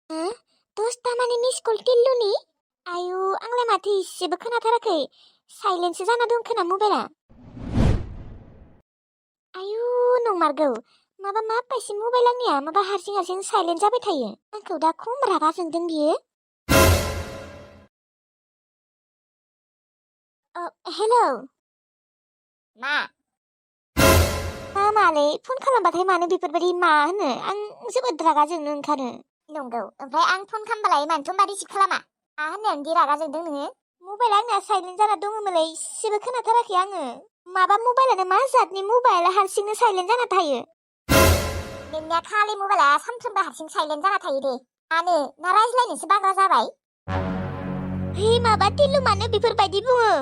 दसथा माने miss call टिल्लुनि आयु आंलाय माथो इसेबो खोनाथाराखै साइलेन्टसो जाना दं खोना मबाइला आयु नंमारगौ माबा मा पाइसि मबाइल आंनिया माबा हारसिं हारसिं साइलेन्ट जाबाय थायो आंखौ दा खम रागा जोंदों बियो हेलौ मालै फन खालामबाथाय मानो बेफोरबायदि मा होनो आं जोबोद रागा जोंनो ओंखारो नंगौ ओमफ्राय आं फन खालामबालाय मानोथ' होमबा रिसिभ खालामा मा होननायानोदि रागा जोंदों नोङो मबाइला आंना साइलेन्ट जाना दङमोनलै इसेबो खोनाथाराखै आङो माबा मबाइलानो मा जातनि मबाइल हारसिंनो साइलेन्ट जाना थायो नोंनिया खालि मबाइला सानफ्रोमबो हारसिं साइलेन्ट जाना थायो दे मानो ना रायज्लायनोसो बाग्रा जाबाय हे माबा टिल्लु मानो बेफोरबायदि बुङो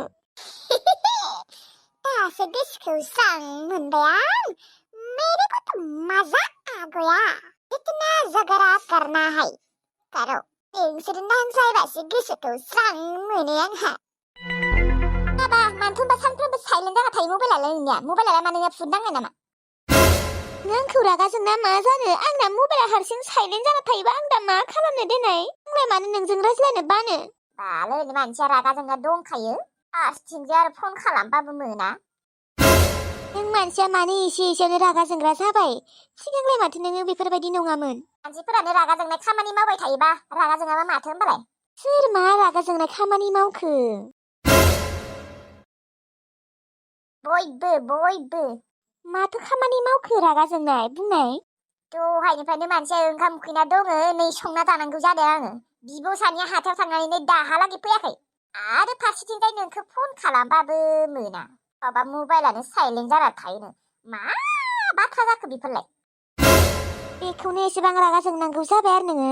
दासो गोसोखौ स्रां मोनबाय आं मेरे को तो मजा आ गया इतना झगड़ा करना है करो नोंसोर नांज्लायबासो गोसोखौ स्रां मोनो आंहा माबा मानोथ' होनबा सानफ्रोमबो साइलेन्ट जाना थायो मबाइलालाय नोंनिया मबाइलालाय मानो फुद नाङो नामा नोंखौ रागा जोंना मा जानो आंना मबाइला हारसिं साइलेन्ट जाना थायोबा आं दा मा खालामनो देनाय आंलाय मानो नोंजों रायज्लायनो बानो बालै मानसिया रागा जोंना दंखायो फार्स्टथिंजाय आरो फन खालामबाबो मोना नों मानसिया मानो एसे एसेयावनो रागा जोंग्रा जाबाय सिगांलाय माथो नोङो बेफोरबायदि नङामोन मानसिफोरानो रागा जोंनाय खामानि मावबाय थायोबा रागा जोङाबा माथो होनबालाय सोर मा रागा जोंनाय खामानि मावखो बयबो माथो खामानि मावखो रागा जोंनाय बुंनाय दहायनिफ्रायनो मानसिया ओंखाम उखैना दङ नै संना जानांगौ जादों आङो बिब' सानैया हाथायाव थांनानै दाहालागै फैयाखै आरो फारसेथिंजाय नोंखौ फन खालामबाबो मोना माबा मबाइलानो साइलेन्ट जाना थायोनो मा बाथ्रा जाखो बेफोरलाय बेखौनो एसेबां रागा जोंनांगौ जाबाय आरो नोङो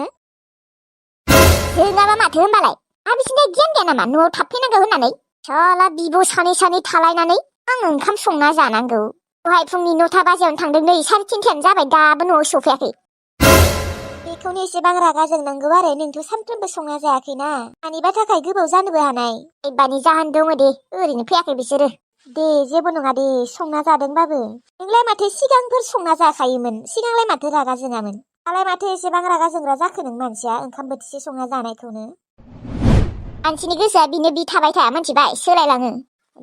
जोङाबा माथो होनबालाय आबिसिना गियान गैया नामा न'आव थाफैनांगौ होननानै साला बिब' सानै थालायनानै आं ओंखाम संना जानांगौ दहाय फुंनि 9 बाजियावनो थांदों नै 3:30 जाबाय दाबो न'आव सफैयाखै बेखौनो एसेबां रागा जोंनांगौ आरो नोंथ' सानफ्रोमबो संना जायाखैना मानिबा थाखाय गोबाव जानोबो हानाय एबानि जाहोन दङ दे ओरैनो फैयाखै बिसोरो दे जेबो नङा दे संना जादोंबाबो नोंलाय माथो सिगांफोर संना जाखायोमोन सिगांलाय माथो रागा जोङामोन दालाय माथो एसेबां रागा जोंग्रा जाखो नों मानसिया ओंखाम बोथिसे संना जानायखौनो मानसिनि गोसोआ बिनो बि थाबाय थाया मिथिबाय सोलायलाङो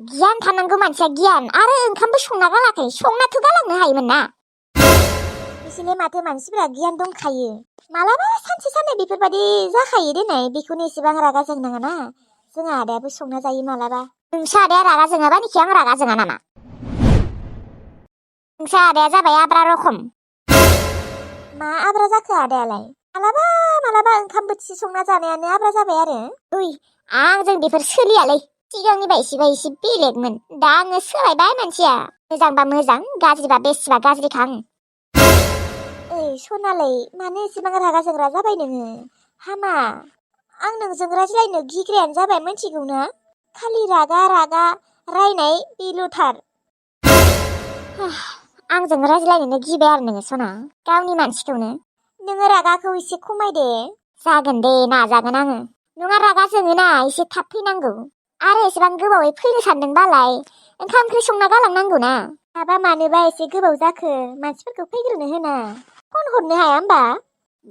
गियान थानांगौ मानसिया गियान आरो ओंखामबो संना गालाखै संनाथ' गालांनो हायोमोन ना बिसोरलाय माथो मानसिफोरा गियान दंखायो मालाबा सानसे साननै बेफोरबायदि जाखायो देनाय बेखौनो एसेबां रागा जोंनाङा ना जोंहा आदायाबो संना जायो मालाबा नोंसा आदाया रागा जोङाबा निखि आं रागा जोङा नामा नोंसा आदाया जाबाय आब्रा रखम मा आब्रा जाखो आदायालाय मालाबा ओंखाम बोथिसे संना जानायानो आब्रा जाबाय आरो उइ आंजों बेफोर सोलियालै सिगांनिबा एसे बेलेगमोन दा आङो सोलायबाय मानसिया मोजांबा मोजां गाज्रिबा बेसेबा गाज्रिखा आं ओइ सनालै मानो एसेबां रागा जोंग्रा जाबाय नोङो हामा आं नोंजों रायज्लायनो गिग्रायानो जाबाय मिथिगौ ना खालि रागा रायनाय बेल'थार आंजों रायज्लायनोनो गिबाय आरो नोङो सना गावनि मानसिखौनो नोङो रागाखौ एसे खमायदे जागोन दे नाजागोन आङो नङा रागा जोङोना एसे थाब फैनांगौ आरो एसेबां गोबावै फैनो सानदोंबालाय ओंखाम ओंख्रि संना गालांनांगौ ना माबा मानोबा एसे गोबाव जाखो मानसिफोरखौ फैग्रोनो होना फन हरनो हाया होमबा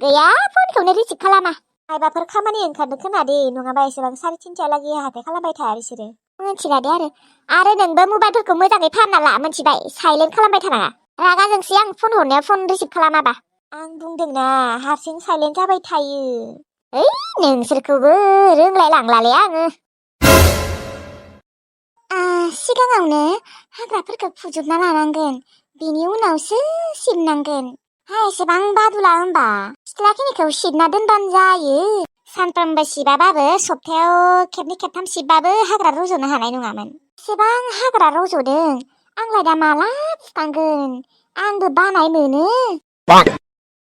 गैया फनखौनो रिसिभ खालामा मायबाफोर खामानि ओंखारनो खोनादे नङाबा एसेबां 3:30 हाथाय खालामबाय थाया बिसोरो मिथिलादे आरो नोंबो मबाइलफोरखौ मोजाङै फाहामना ला मिथिबाय साइलेन्ट खालामबाय थानाङा रागा जोंसै आं फन हरनायाव फन रिसिभ खालामाबा आं बुंदोंना हारसिं साइलेन्ट जाबाय थायो ओइ नोंसोरखौबो रोंलाय लांलालै आङो सिगाङावनो हाग्राफोरखौ फुजोबना लानांगोन बिनि उनावसो सिबनांगोन एसेबां बादुला होमबा सिथ्लाखिनिखौ सिबना दोनबानो जायो सानफ्रोमबो सिबाबाबो सप्तायाव खेबनै खेबथाम सिबबाबो हाग्रा रज'नो हानाय नङामोन एसेबां हाग्रा रज'दों आंलाय दा माला फुखांगोन आंबो बानाय मोनो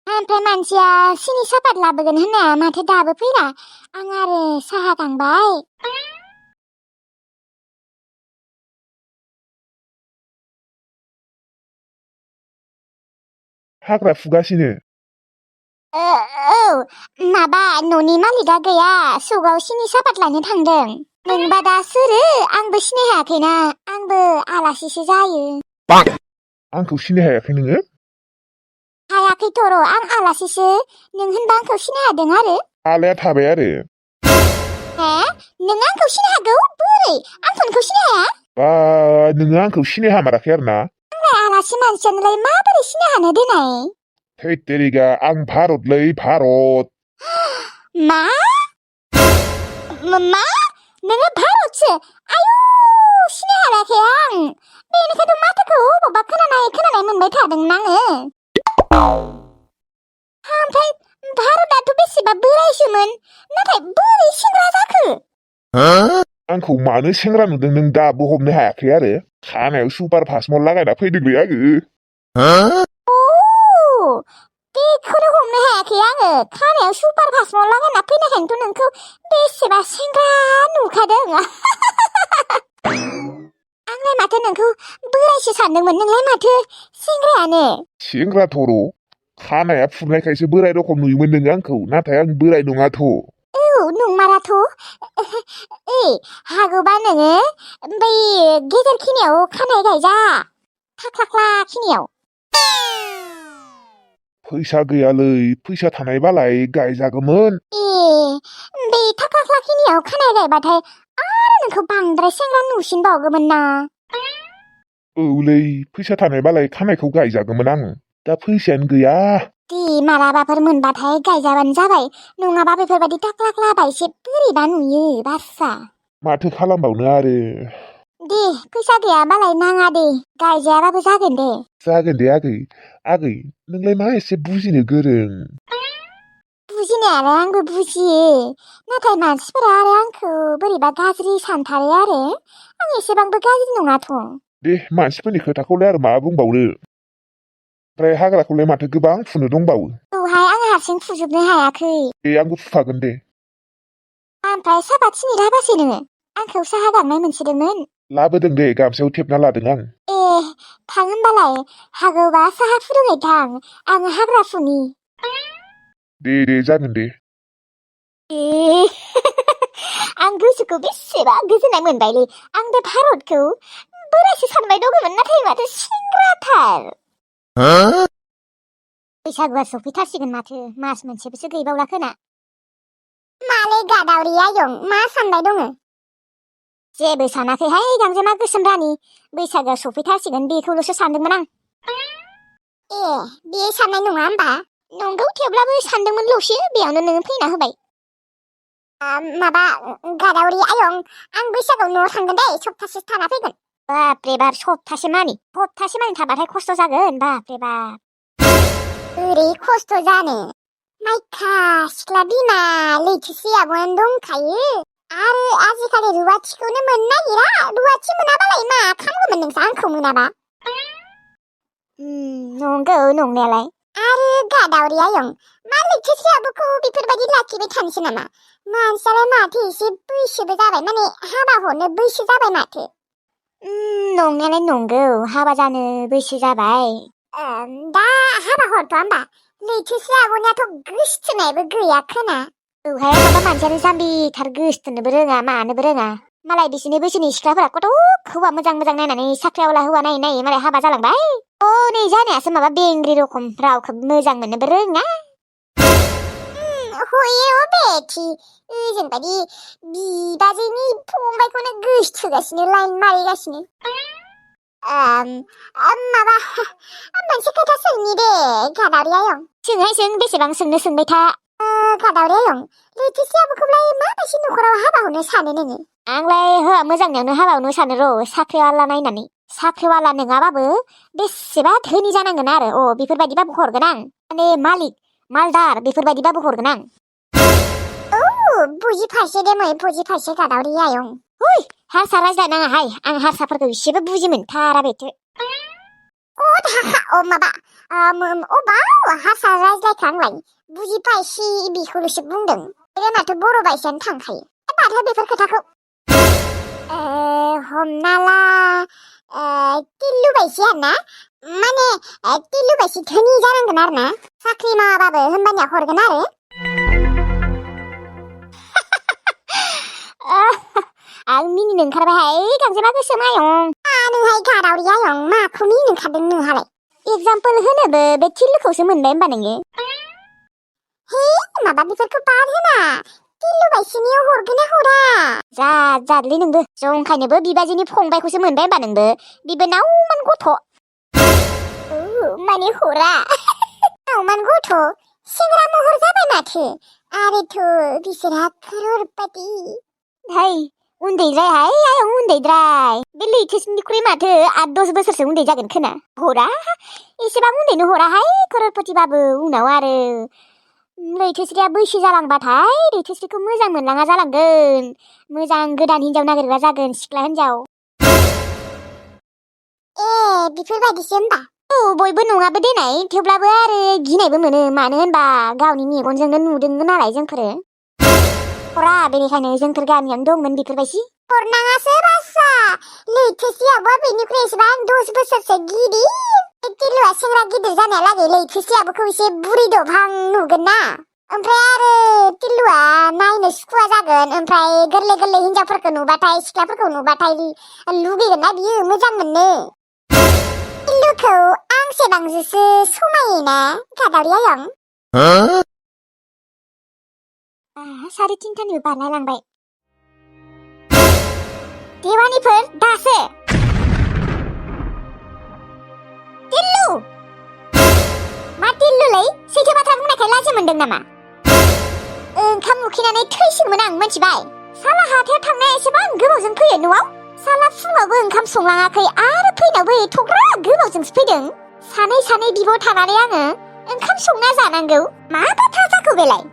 ओमफ्राय मानसिया सिनि सापात लाबोगोन होननाया माथो दाबो फैला आं आरो साहा गांबाय हाग्रा फुगासिनो औ माबा न'नि मालिकआ गैया सगाव सिनि सापात लानो थांदों नोंबा दा सोरो आंबो सिनायहायाखैना आंबो आलासिसो जायो आंखौ सिनाय हायाखै नोङो हायाखैथ' र' आं आलासिसो नों होनबा आंखौ सिनाय हादों आरो आलाया थाबाय आरो हे नों आंखौ सिनाय हागौ बोरै आंथ' नोंखौ सिनाय हाया बा नोङो आंखौ सिनाय हामाराखै आरो ना आंलाय आलासि मानसियानोलाय माबोरै सिनाय हानो देनाय थैत तेरिका आं भारतलै भारत मा मा नोङो भारतसो आयु सिनाय हाराखै आं बेनिखायथ' माथोखौ बबावबा खोनानाय मोनबाय थादोंमोन आङो ओमफ्राय भारतआथ' बेसेबा बोरायसोमोन नाथाय बोरै सेंग्रा जाखो आंखौ मानो सेंग्रा नुदों नों दाबो हमनो हायाखै आरो खानायाव सुपार फास्टमल लागायना फैदोंलै आङो बेखौनो हमनो हायाखै आङो खानायाव सुपार फास्टमल लागायना फैनायखायनोथ' नोंखौ बेसेबा सेंग्रा नुखादों आंलाय माथो नोंखौ बोरायसो सानदोंमोन नोंलाय माथो सेंग्रायानो सेंग्रा थर' खानाया फुरनायखायसो बोराय रखम नुयोमोन नोङो आंखौ नाथाय आं बोराय नङाथ' नंमाराथ' हागौबा नोङो बै गेजेर खिनियाव खानाय गायजा थाख्लाख्ला खिनियाव फैसा गैयालै फैसा थानायबालाय गायजागौमोन बे थाख्लाख्ला खिनियाव खानाय गायबाथाय आरो नोंखौ बांद्राय सेंग्रा नुसिनबावगौमोन ना औलै फैसा थानायबालाय खानायखौ गायजागौमोन आं दा फैसायानो गैया दे मालाबाफोर मोनबाथाय गायजाबानो जाबाय नङाबा बेफोरबायदि थाख्लाख्लाबा एसे बोरैबा नुयो बासा माथो खालामबावनो आरो दे फैसा गैयाबालाय नाङा दे गायजायाबाबो जागोन दे जागोन दे आगै नोंलाय मा एसे बुजिनो गोरों बुजिनायालाय आंबो बुजियो नाथाय मानसिफोरा आरो आंखौ बोरैबा गाज्रि सानथारो आरो आं एसेबांबो गाज्रि नङाथ' दे मानसिफोरनि खोथाखौलाय आरो मा बुंबावनो ओमफ्राय हाग्राखौलाय माथो गोबां फुनो दंबावो औहाय आं हारसिं फुजोबनो हायाखै दे आंबो फुफागोन दे ओमफ्राय सापात सिनि राबासै नोङो आंखौ साहा गांनाय मोनसिदोंमोन लाबोदों दे गामसायाव थेबना लादों आं थां होनबालाय हागौबा साहा फुदुंनाय थां आं हाग्रा फुनि दे जागोन दे आं गोसोखौ बेसेबा गोजोननाय मोनबायलै आं बे भारतखौ बोरायसो सानबाय दङमोन नाथाय माथो सेंग्राथार बैसागुआ सफैथारसिगोन माथो मास मोनसेबोसो गैबावला खोना मालै गादावरि आयं मा सानबाय दङ जेबो सानाखैहाय गांजेमा गोसोम रानि बैसागुआ सफैथारसिगोन बेखौल'सो सानदोंमोन आं बे साननाय नङा होमबा नंगौ थेवब्लाबो सानदोंमोनल'सो बेयावनो नोङो फैना होबाय माबा गादावरि आयं आं बैसागुआव न'आव थांगोन दे सप्तासे थाना फैगोन बापरे बाप सप्तासे मानि थाबाथाय खस्थ' जागोन बापरे बाप ओरै खस्थ' जानो माइखा सिख्ला बिमा लैथोसि आब'आनो दंखायो आरो आजिखालि रुवाथिखौनो मोननो नागिरा रुवाथि मोनाबालाय मा खालामगौमोन नोंसो आंखौ मोनाबा नंगौ नंनायालाय आरो गादावरि आयं मा लैथोसि आब'खौ बेफोरबायदि लाखिबाय थानोसै नामा मानसियालाय माथो एसे बैसोबो जाबाय माने हाबा हरनो बैसो जाबाय माथो नंनायालाय नंगौ हाबा जानो बैसो जाबाय दा हाबा हरथ'आ होमबा लैथोसि आब'नियाथ' गोसथोनायबो गैया खोना औहाय माबा मानसियानो जाम्बिथार गोसथोनोबो रोङा मानोबो रोङा मालाय बिसिनि बैसोनि सिख्लाफोरा कत' हौवा मोजां नायनानै साख्रिआवला हौवा नायै मालाय हाबा जालांबाय नै जानायासो माबा बेंग्रि रखम रावखौ मोजां मोननोबो रोङा हयो बेथि ओजोंबायदि बिबाजैनि फंबायखौनो गोसथोगासिनो लाइन मारिगासिनो माबा मोनसे खोथा सोंनि दे गादावरि आयं सोंहाय सों बेसेबां सोंनो सोंबाय था गादावरि आयं लैथोसि आब'खौलाय माबायदि न'खराव हाबा हरनो सानो नोङो आंलाय हौवा मोजांनियावनो हाबा हरनो सानो र' साख्रिआवला नायनानै साख्रिआवला नङाबाबो बेसेबा धोनि जानांगोन आरो बेफोरबायदिबाबो हरगोन आं माने मालिक मालदार बेफोरबायदिबाबो हरगोन आं बुजिफारसे दे मै बुजिफारसे गादावरि आयं हारसा रायज्लायनाङाहाय आं हारसाफोरखौ एसेबो बुजि मोनथारा बेथो माबा अबाव हारसा रायज्लायखो आंलाय बुजिफायसि बेखौल'सो बुंदों माथो बर' बायसानो थांखायो माथो बेफोर खोथाखौ हमना ला टिल्लु बायसि आरो ना माने टिल्लु बायसि धोनि जानांगोन आरो ना साख्रि मावाबाबो होनबानिया हरगोन आरो आं मिनिनो ओंखारबायहाय गांजेमा गोसोम आयं नोंहाय गादावरि आयं माखौ मिनिनो ओंखारदों नोंहालाय एगजामपोल होनोबो बे टिल्लुखौसो मोनबाय होमबा नोङो हे माबा बेफोरखौ बाद होना टिल्लु बायसिनियाव हरगोन ना हरा जादलै नोंबो जंखायनोबो बिबाजैनि फंबायखौसो मोनबाय होमबा नोंबो बिबो नावमान गथ' माने हरा नावमान गथ' सेंग्रा महर जाबाय माथो आरोथ' बिसोरहा करोड़पति है उन्दैद्रायहाय आयं उन्दैद्राय बे लैथोसिनिख्रुइ माथो 8-10 बोसोरसो उन्दै जागोन खोना हरा एसेबां उन्दैनो हराहाय करोड़पतिबाबो उनाव आरो लैथोस्रिया बैसो जालांबाथाय लैथोस्रिखौ मोजां मोनलाङा जालांगोन मोजां गोदान हिनजाव नागिरग्रा जागोन सिख्ला हिनजाव बेफोरबायदिसो होमबा औ बयबो नङाबो देनाय थेवब्लाबो आरो गिनायबो मोनो मानो होनबा गावनि मेगनजोंनो नुदों नालाय जोंफोरो हरा बेनिखायनो जोंफोर गामियावनो दंमोन बेफोरबायदि हरनाङासो बासा लैथोस्रियाबो बेनिख्रुइ एसेबां 10 बोसोरसो गिदिर टिल्लुआ सेंग्रा गिदिर जानायालागै लैथोस्रियाबोखौ एसे बुरि दबहां नुगोन ना ओमफ्राय आरो टिल्लुआ नायनो सुखुवा जागोन ओमफ्राय गोरलै गोरलै हिनजावफोरखौ नुबाथाय सिख्लाफोरखौ नुबाथाय लुगैगोन ना बियो मोजां मोननो टिल्लुखौ आंसेबांजोसो समायोना गादावरि आयं 3:30निबो बारलायलांबाय देवानिफोर दासो टिल्लु मा टिल्लुलै सैथो बाथ्रा बुंनायखाय लाजि मोनदों नामा ओंखाम उखैनानै थैसिगौमोन आं मिथिबाय साला हाथायाव थांनाया एसेबां गोबावजों फैयो न'आव साला फुङावबो ओंखाम संलाङाखै आरो फैनायावबो एथ'ग्रा गोबावजोंसो फैदों सानै बिब' थानानै आङो ओंखाम संना जानांगौ मा बाथ्रा जाखो बेलाय